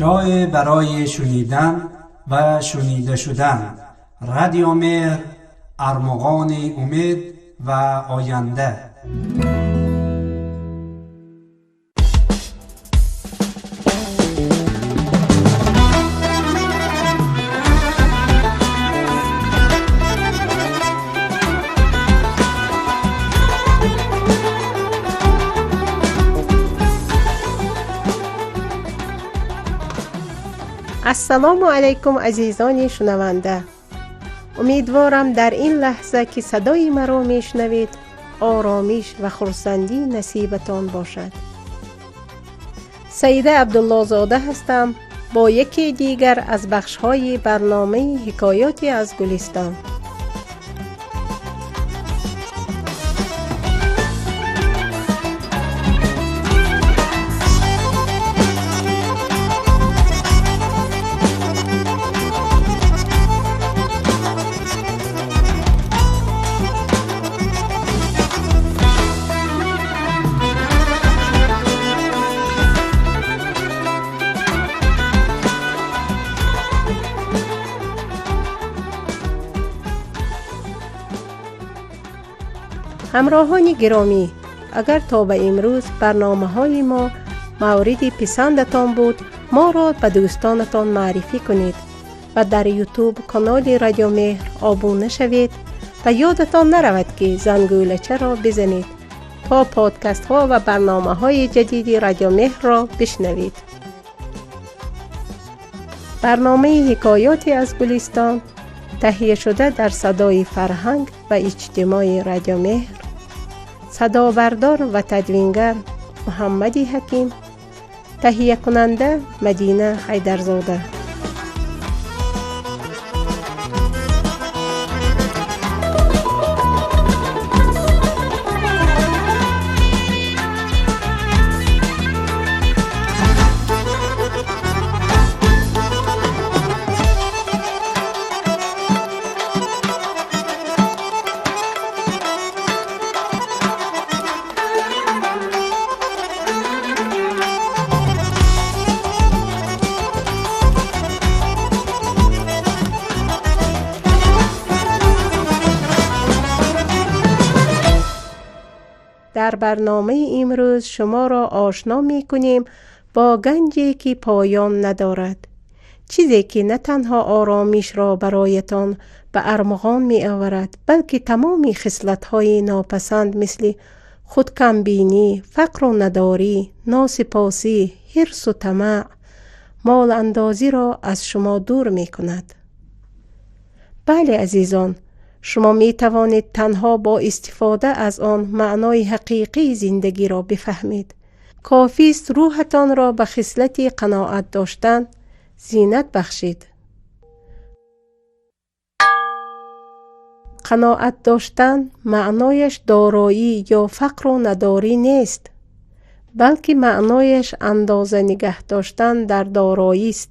Ҷое барои шунидан ва шунида шудан. Радио Меҳр, армуғони умед ва оянда. Ассалому алайкум, азизони шунаванда. Умедворам, дар ин лаҳза ки садои маро мешунавед, оромиш ва хурсандӣ насибатон бошад. Саида Абдуллозода ҳастам бо яке дигар аз бахшҳои барномаи «Ҳикоёте аз Гулистон». Ҳамроҳони гиромӣ, агар то ба имрӯз барномаҳои мо мавриди писандатон буд, моро ба дӯстонатон маърифӣ кунед ва дар Ютуб канали Радиомеҳр обуна шавед ва ёдатон наравад, ки зангӯлачаро бизанед, то подкастҳо ва барномаҳои ҷадиди Радиомеҳрро бишнавед. Барномаи «Ҳикоёте аз Гулистон» таҳия шуда дар садои фарҳанг ва иҷтимои Радиомеҳр, садобардор ва тадвингар Муҳаммади Ҳаким, таҳиякунанда Мадина Ҳайдарзода. Дар барномаи имрӯз шуморо ошно мекунем бо ганҷе, ки поён надорад, чизе ки на танҳо оромишро бароятон ба армуғон меоварад, балки тамоми хислатҳои нопасанд, мисли худкамбинӣ, фақру надорӣ, носипосӣ, ҳирсу тамаъ, моландозиро аз шумо дур мекунад. Бале, азизон, шумо метавонед танҳо бо истифода аз он маънои ҳақиқии зиндагиро бифаҳмед. Кофист рӯҳатонро ба хислати қаноат доштан зинат бахшед. Қаноат доштан маънояш дороӣ ё фақру надорӣ нест, балки маънояш андоза нигаҳ доштан дар дороист.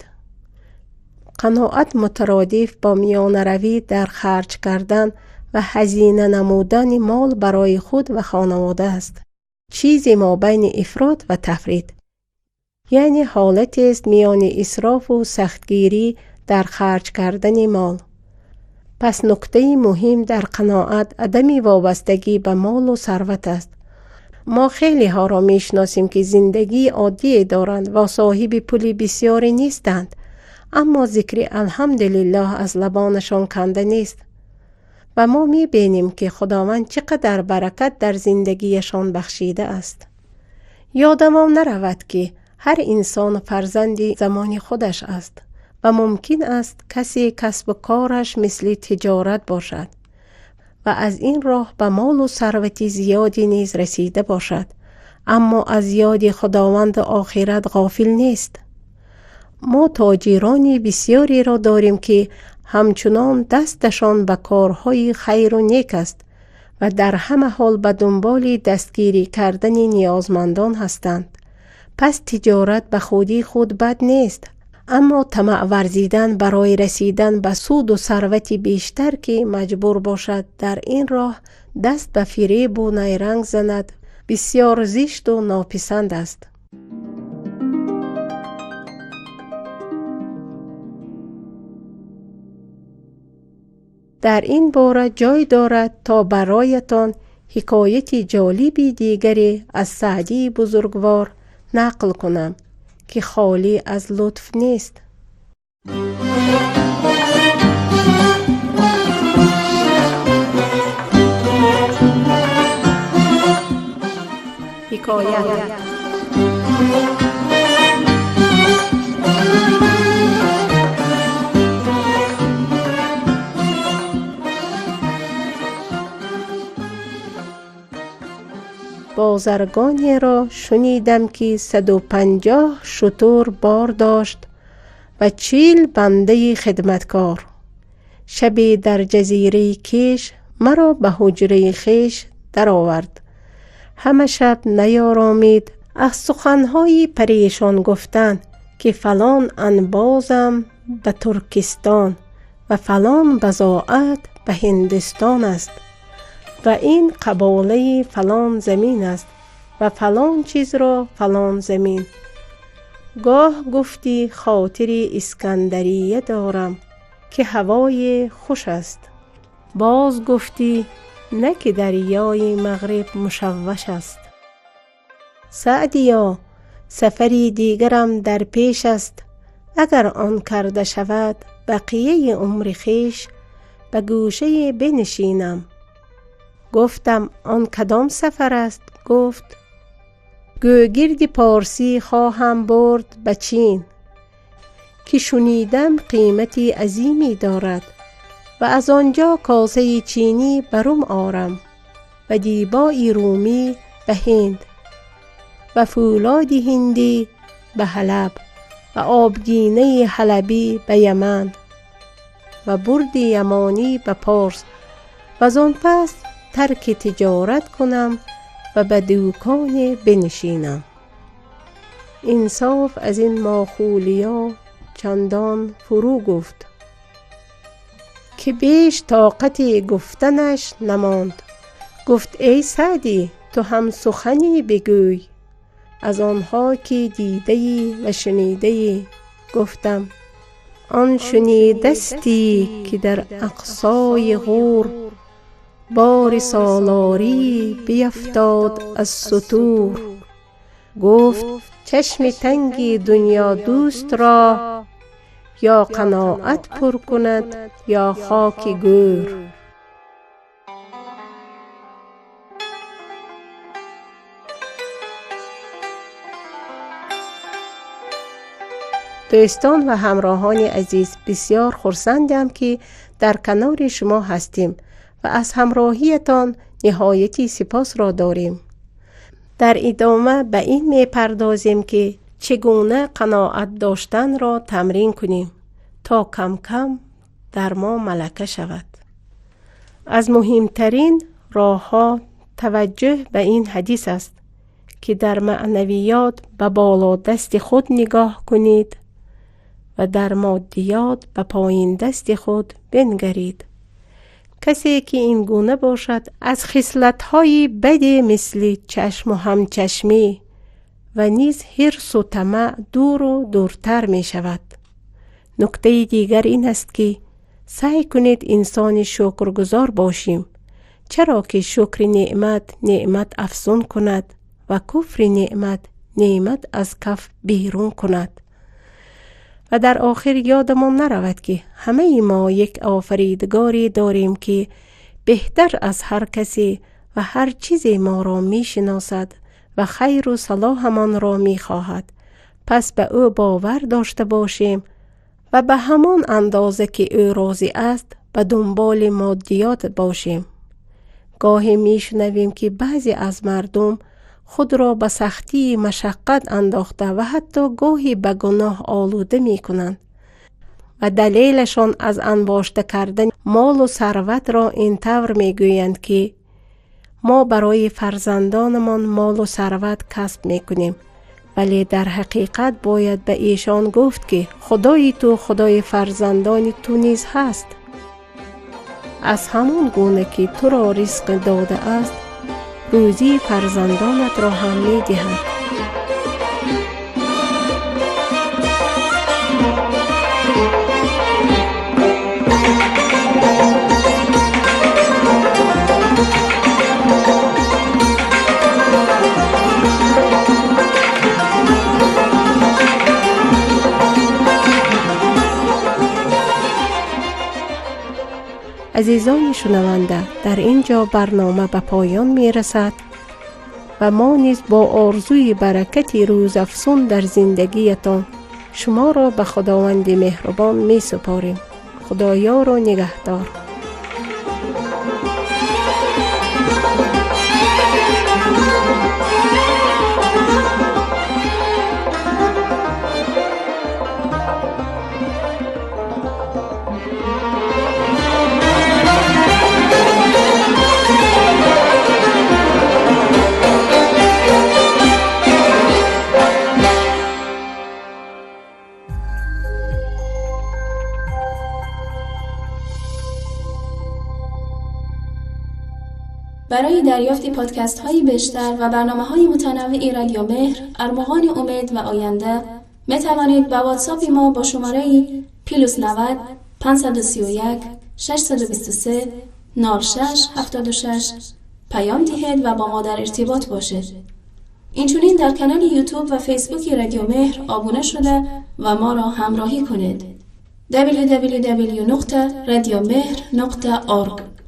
Қаноат мутародиф бо миёнаравӣ дар харҷ кардан ва ҳазина намудани мол барои худ ва хонавода аст, чизе мобайни ифрот ва тафрит, яъне ҳолатест миёни исрофу сахтгирӣ дар харҷ кардани мол. Пас нуктаи муҳим дар қаноат адами вобастагӣ ба молу сарват аст. Мо хелеҳоро мешиносем, ки зиндагии оддие доранд ва соҳиби пули бисёре нестанд, аммо зикри алҳамдулиллоҳ аз лабонашон канда нест ва мо мебинем, ки Худованд чӣ қадар баракат дар зиндагиашон бахшидааст. Ёдамон наравад, ки ҳар инсон фарзанди замони худаш аст ва мумкин аст касе касбу кораш мисли тиҷорат бошад ва аз ин роҳ ба молу сарвати зиёде низ расида бошад, аммо аз ёди Худованду охират ғофил нест. Мо тоҷирони бисёреро дорем, ки ҳамчунон дасташон ба корҳои хайру нек аст ва дар ҳама ҳол ба дунболи дастгирӣ кардани ниёзмандон ҳастанд. Пас тиҷорат ба худии худ бад нест, аммо тамаъ варзидан барои расидан ба суду сарвати бештар, ки маҷбур бошад дар ин роҳ даст ба фиребу найранг занад, бисёр зишту нописанд аст. Дар ин бора ҷой дорад то бароятон ҳикояти ҷолиби дигаре аз Саъдии бузургвор нақл кунам, ки холӣ аз лутф нест. Ҳикоят. Бозаргонеро шунидам, ки 150 шутур бор дошт ва 40 бандаи хидматкор. Шабе дар ҷазираи Кеш маро ба ҳуҷраи хеш даровард. Ҳама шаб наёромид аз суханҳои парешон гуфтан, ки фалон анбозам ба Туркистон ва фалон базоат ба Ҳиндустон аст ва ин қаболаи фалон замин аст ва фалон чизро фалон замин. Гоҳ гуфтӣ хотири Искандария дорам, ки ҳавои хуш аст. Боз гуфтӣ не ки дарёи Мағриб мушавваш аст. Саъдиё, сафари дигарам дар пеш аст. Агар он карда шавад, бақияи умри хеш ба гӯшае бинишинам. Гуфтам он кадом сафар аст? Гуфт гӯгирди порсӣ хоҳам бурд ба Чин, ки шунидам қимати азиме дорад ва аз он ҷо косаи чинӣ ба Рум орам ва дибои румӣ ба Ҳинд ва фӯлоди ҳиндӣ ба Ҳалаб ва обгинаи ҳалабӣ ба Яман ва бурди ямонӣ ба Порс ва аз он пас тарки тиҷорат кунам ва ба дуконе бинишинам. Инсоф аз ин мохулиё чандон фурӯ гуфт, ки беш тоқати гуфтанаш намонд. Гуфт эй Саъдӣ, ту ҳам сухане бигӯй аз онҳо ки дидаӣ ва шунидаӣ. Гуфтам он шунидастӣ, ки дар ақсои Ғур бори солорӣ биафтод аз сутур. Гуфт чашми танги дунёдӯстро ё қаноат пур кунад ё хоки гӯр. Дӯстон ва ҳамроҳони азиз, бисёр хурсандам, ки дар канори шумо ҳастем ва аз ҳамроҳиятон ниҳояти сипосро дорем. Дар идома ба ин мепардозем, ки чӣ гуна қаноат доштанро тамрин кунем, то кам-кам дар мо малака шавад. Аз муҳимтарин роҳҳо таваҷҷӯҳ ба ин ҳадис аст, ки дар маънавиёт ба болодасти худ нигоҳ кунед ва дар моддиёт ба поиндасти худ бингаред. Касе ки ин гуна бошад, аз хислатҳои баде мисли чашму ҳамчашмӣ ва низ ҳирсу тамаъ дуру дуртар мешавад. Нуктаи дигар ин аст, ки саъй кунед инсони шукргузор бошем, чаро ки шукри неъмат неъмат афзун кунад ва куфри неъмат неъмат аз каф берун кунад. Ва дар охир ёдамон наравад, ки ҳамаи мо як офаридгоре дорем, ки беҳтар аз ҳар касе ва ҳар чизе моро мешиносад ва хайру салоҳамонро мехоҳад. Пас ба ӯ бовар дошта бошем ва ба ҳамон андоза ки ӯ розӣ аст, ба дунболи моддиёт бошем. Гоҳе мешунавем, ки баъзе аз мардум худро ба сахтии машаққат андохта ва ҳатто гоҳе ба гуноҳ олуда мекунанд ва далелашон аз анбошта кардани молу сарватро ин тавр мегӯянд, ки мо барои фарзандонамон молу сарват касб мекунем, вале дар ҳақиқат бояд ба эшон гуфт, ки Худои ту Худои фарзандони ту низ ҳаст. Аз ҳамон гуна ки туро ризқ додааст, рӯзии фарзандонатро ҳам медиҳад. Азизони шунаванда, дар ин ҷо барнома ба поён мерасад ва мо низ бо орзуи баракати рӯзафзун дар зиндагиятон шуморо ба Худованди меҳрубон месупорем. Худоёру нигаҳдор. برای دریافت پادکست های بیشتر و برنامه های متنوع رادیو مهر، ارمغان امید و آینده می توانید با واتساپ ما با شماره پلس 90 531 623 06 76 پیام دهید و با ما در ارتباط باشید. اینچنین در کانال یوتیوب و فیسبوک رادیو مهر آبونه شده و ما را همراهی کنید. www.radiomehr.org.